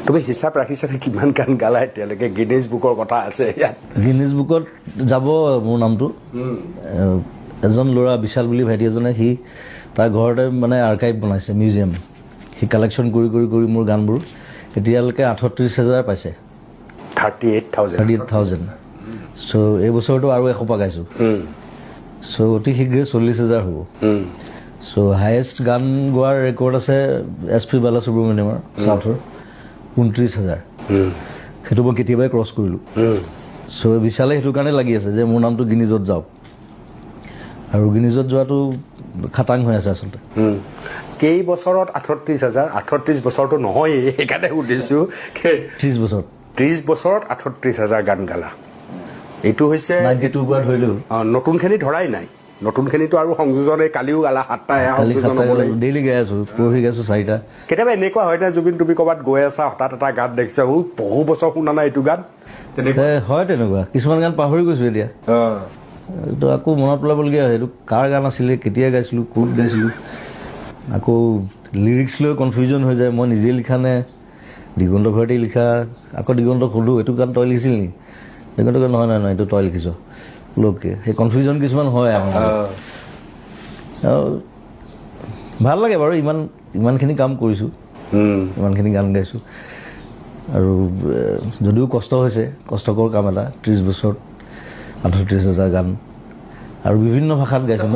তুমি হিচাপ ৰাখিছানে কিমান গান গালা এতিয়ালৈকে? গিনেজ বুকৰ কথা আছে ইয়াত। গিনিজ বুকত যাব মোৰ নামটো। এজন ল'ৰা বিশাল বুলি ভাইটি এজনে, সি তাৰ ঘৰতে মানে আৰ্কাইভ বনাইছে, মিউজিয়াম। সি কালেকশ্যন কৰি কৰি কৰি মোৰ গানবোৰ এতিয়ালৈকে 38,000 পাইছে। 38,000। 38,000। চ' এই বছৰটো আৰু এসোপা গাইছোঁ, চ' অতি শীঘ্ৰে 40,000 হ'ব। চ' হায়েষ্ট গান গোৱাৰ ৰেকৰ্ড আছে এছ পি বালাসুব্ৰমণ্যমৰ, চাউথৰ, 29,000। সেইটো মই কেতিয়াবাই ক্ৰছ কৰিলোঁ। চ' বিশালে সেইটো কাৰণে লাগি আছে যে মোৰ নামটো গিনিজত যাওক, আৰু গিনিজত যোৱাটো খাটাং হৈ আছে আচলতে। কেই বছৰত 38,000? 38 বছৰটো নহয়েই, সেইকাৰণে সুধিছোঁ। 30 বছৰত। 30 বছৰত 38,000 গান গালা, এইটো হৈছে 92 পৰা ধৰিলোঁ। নতুনখিনি ধৰাই নাই, নতুনখিনিতো আৰু সংযোজন, এই কালিও গালা 7টা, এয়া সংযোজন হ'ব লাগিব। ডেইলি গাই আছোঁ, পৰহি গাইছোঁ 4টা। কেতিয়াবা এনেকুৱা হয় নে জুবিন, তুমি ক'ৰবাত গৈ আছা, হঠাৎ এটা গান দেখিছা, বহু বছৰ শুনা নাই এইটো গান? তেনেকুৱা হয়, তেনেকুৱা কিছুমান গান পাহৰি গৈছোঁ এতিয়া। এইটো আকৌ মনত পেলাবলগীয়া হয়, এইটো কাৰ গান আছিলে, কেতিয়া গাইছিলোঁ, ক'ত গাইছিলোঁ। আকৌ লিৰিক্স লৈ কনফিউজন হৈ যায়, মই নিজে লিখা নে দিগন্ত ভাৰতী লিখা। আকৌ দিগন্তক সোধোঁ, এইটো গান তই লিখিছিলি নেকি? দিগন্ত কয়, নহয় নহয় নহয়, এইটো তই লিখিছ। লোকে সেই কনফিউজন কিছুমান হয় আমাৰ। আৰু ভাল লাগে বাৰু, ইমানখিনি কাম কৰিছোঁ, ইমানখিনি গান গাইছোঁ। আৰু যদিও কষ্ট হৈছে, কষ্টকৰ কাম এটা, 30 বছৰত 38,000 গান আৰু বিভিন্ন ভাষাত গাইছোঁ।